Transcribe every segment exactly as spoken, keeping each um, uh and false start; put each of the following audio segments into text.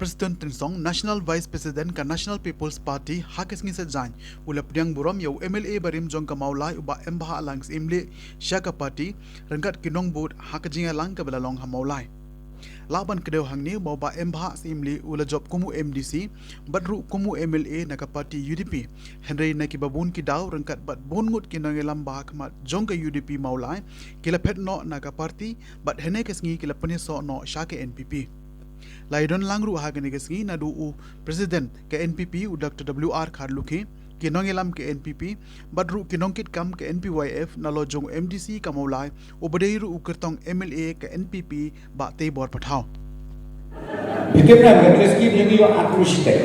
Prestone Tynsong, National Vice President ka National People's Party, ha ka sngi Saitjaiñ, u la pdiang burom ïa u M L A barim jong ka Mawlai u Bah M Bhahlang Syiemlieh sha ka party, ryngkat ki nongbud ha ka jingïalang kaba la long ha Mawlai. Lah ban kdew hangne ba u Bah M Bhah Syiemlieh u la jop kum u M D C bad ruh kum u M L A na ka party U D P. Hynrei na kiba bun ki daw ryngkat bad bun ngut ki nongïalam ba ha khmat jong ka U D P Mawlai ki la phet noh na ka party bad hynne ka sngi ki la pynïasoh noh sha ka N P P. La ïadon lang ruh ha kane ka sngi naduh u President ka N P P u Doctor W R Kharlukhi, ki nongïalam ka N P P bad ruh ki nongkitkam ka N P Y F nalor jong u M D C ka Mawlai uba dei ruh u kyrtong M L A ka N P P Bah Teibor Pathaw. Phi tip ne em, ka skim jong ngi ïoh arphew shiteng.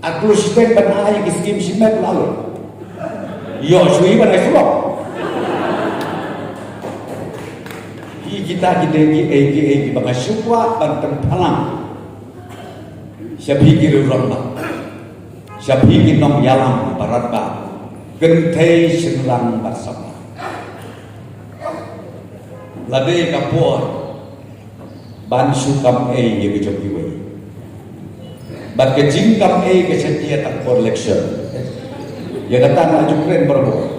Arphew shiteng ban ai ki skim shimet la lut. Ïoh shuh ban ai surok. Ki kita ki dei kiei kiei kiba nga shu kwah ban pynpaw sha phi ki rangbah, sha phi ki nongïalam baroh ba kynthei shynrang bad samla. La dei ka por ban shu kam ei ïa ka jong kiwei. Bad ka jingkam ei ka sha ïa tang por election. Ïa kata nga ju kren barabor.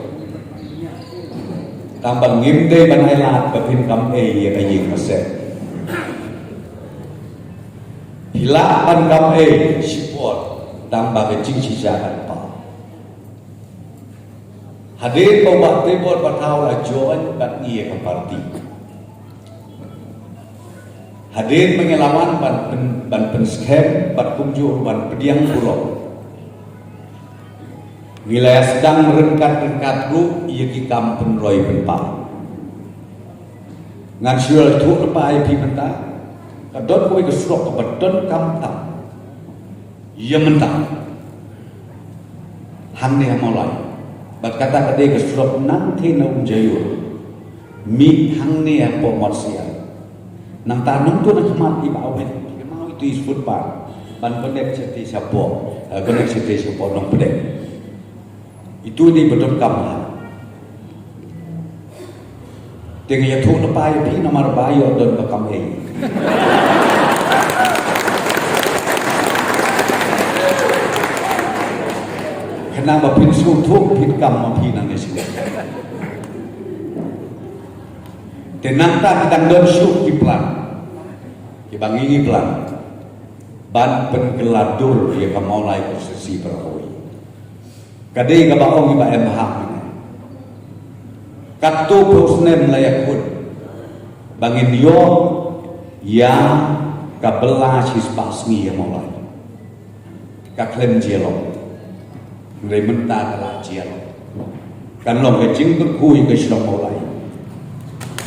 Tang ba ngim dei ban ai lad ba phin kam ei ïa ka ïing ka sem. Phi lah ban kam ei shipor tang ba ka jingshisha kan paw. Hadien ba u Bah Teibor Pathaw la join bad ngi ïa ka party. Hadien ba ngi la wan ban pyn, ban pynskhem bad kumjuh ban pdiang burom, ngi la ïa sdang ryngkat ryngkat ruh ïa ki kam pynroi pynpaw. Ngan shu ïathuh lypa ïa phi mynta. Ka don kawei ka surok kaba donkam tam ïa mynta hangne ha Mawlai. Bad kata ka dei ka surok nangtei na Umjaiur mih hangne hapoh Marsiang. Nangta nangta na khmat i ba awet ki mau itu i footpath ban connect shatei shapoh, eh, connect shatei shapoh Nongpdeng. Itu dei ba donkam ha. Te nga ïathuh lypa ïa phi namar ba ïoh don ba kam ei. Khnang ba phin sngewthuh phin kam ma phi nangne sngewthuh. Te nangta ki dang don shuh ki plan kiba ngi ngi plan ban pynkylla dur ïa ka Mawlai constituency baroh kawei. Ka dei kaba ong i Bah M Bhah mynne. Katto phew snem la ïakut ba ngin ïoh ïa ka bylla shispah sngi ïa Mawlai. Ka khlem jia long. Hynrei mynta ka la jia long. Kan long ka jingkyrkhu ïa ka shnong Mawlai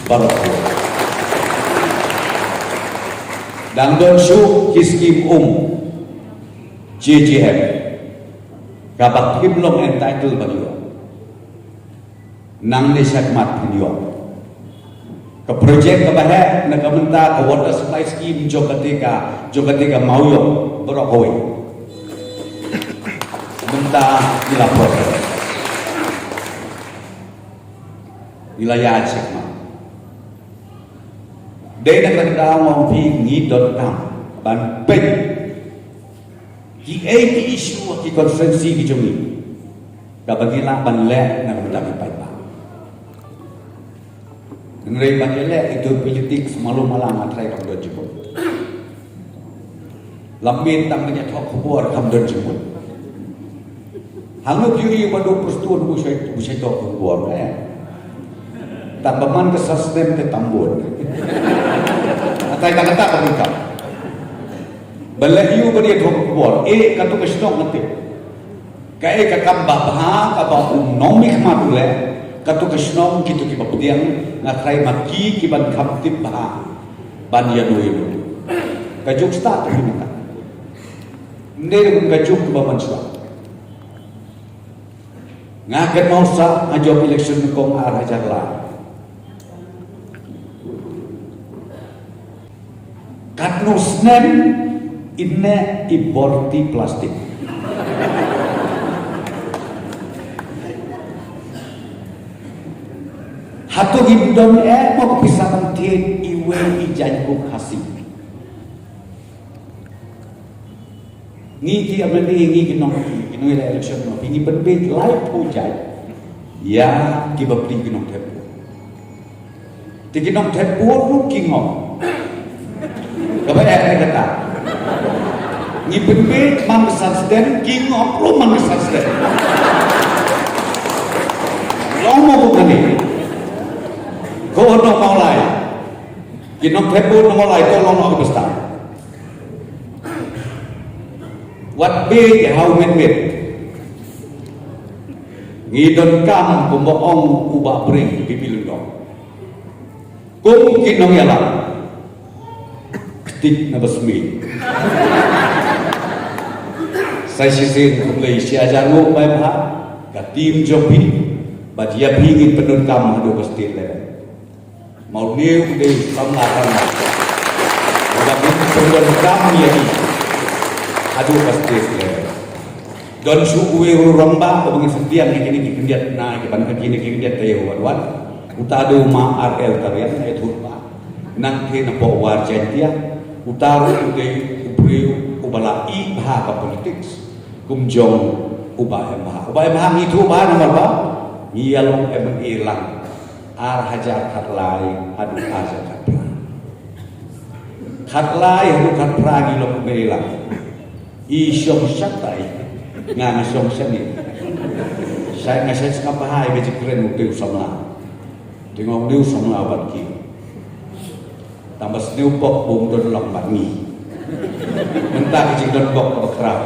baroh. Dang don shuh ki skim um J J M kaba phim long entitled ban ïoh. Nangne shakhmat phin ïoh. Ka project kaba heh na ka mynta ka water supply scheme jong kata ka, jong kata ka Mawïong baroh kawei. Mynta ngi la process. Ngi la ïaid shakhmat. Dei na kata ka daw nga ong phi ngi donkam ban peit kiei ki issue ki constituency ki jong ngi kaba ngi lah ban leh na ka bynta ki paidbah. Hynrei ban ïaleh itu politics malu mala nga trai kam don jingmut. Lam min tang ban ïathoh khubor kam don jingmut. Hangne phi ïohi ba duk Prestone u shait, u shait thoh khubor eh. Tang ba man ka sa snem te tam bun. Atai tang kata ka bun kam. Ba leh ïa u ba dei thoh khubor eh, kato ka shnong nga tip. Kaei ka kam ba bha kaba u nongmihkhmat u leh, kato ka shnong kito kiba pdiang, nga trai ma ki kiban kham tip bha ban ïano ïano. Ka juk stad te mynta. Ym dei ruh ka juk ba mynshuwa. Nga kynmaw shuwa ha jop election nyngkong ar hajar lai. Katno snem in neh i bor ti plastik? Hato ngim don eh mo ka pisa ban thied iwei i jaiñkup Khasi? Ngi ki MLA, ngi ki nong, ki nongïaleh election, ngi pynbeit laiphew jait ïa ki bapli ki nongthep vote. Te ki nongthep vote ruh ki ngop. Kaba eh kata, ngi pynbeit man ka san sdang, ki ngop ruh man ka san sdang. Long mo kumne. Ko Nongmawlai, ki nongthep vote Nongmawlai, to long mo kumne. Wat beit ha u met met. Ngi donkam kumba ong u Bah Pring, Bibi Lyngdoh, kum ki nongïalam, ktik na ba smiej. Sa shisien khublei shi hajar nguh, Bah Em Hah, ka team jong phi, bad ïa phi ngin pyndonkam haduh ka state level. Ma une u dei u samla, samla uba ngin pyndonkam ïa ki haduh ka state level. Don shuh uwei u rangbah uba ngin sa pdiang ïa kine ki khyndiat, na ki ban ka kine ki khyndiat taïew wan wan. Uta dei u Ma R L Tariang, na ïathuh ba nangta napoh War Jaintia. Uta ruh u dei u briew uba la ïeh bha ka politics kum jong u Bah Em Hah. U Bah Em Hah ngi ïathuh bha namar ba ngi ïa long MLA lang ar hajar khatlai haduh ar hajar khatphra. Khatlai haduh khatphra ngi long MLA lang. I shong shatei, nga nga shong shane. Shai nga shai sngap bha ïa ka jingkren u dei u samla. Te nga ong une u samla bad ki. Tang ba sniew bok ba um don lang bad ngi. Mynta ka jingdon bok kaba khraw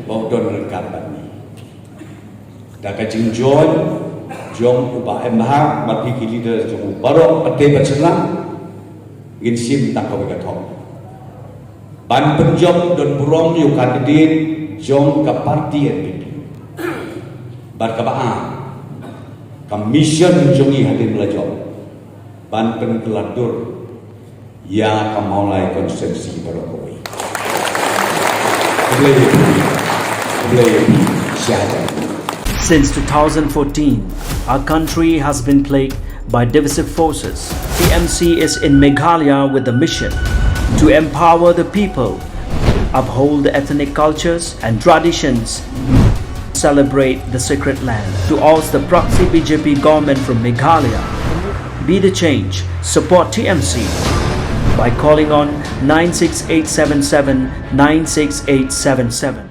ba u don ryngkat bad ngi. Da ka jingjoin jong u Bah Em Hah bad phi ki leader jong u baroh, pat dei bad shynrang, ngin shim tang kawei ka thong ban pynjop don burom ïa u candidate jong ka party NPP. Bad kaba ar, ka mission jong ngi hadien ba la jop ban pynkylla dur ïa ka Mawlai constituency baroh kawei. Khublei, khublei, khublei. Since two thousand fourteen, our country has been plagued by divisive forces. T M C is in Meghalaya with the mission to empower the people, uphold the ethnic cultures and traditions, celebrate the sacred land. To oust the proxy B J P government from Meghalaya, be the change, support T M C by calling on nine six eight seven seven nine six eight seven seven.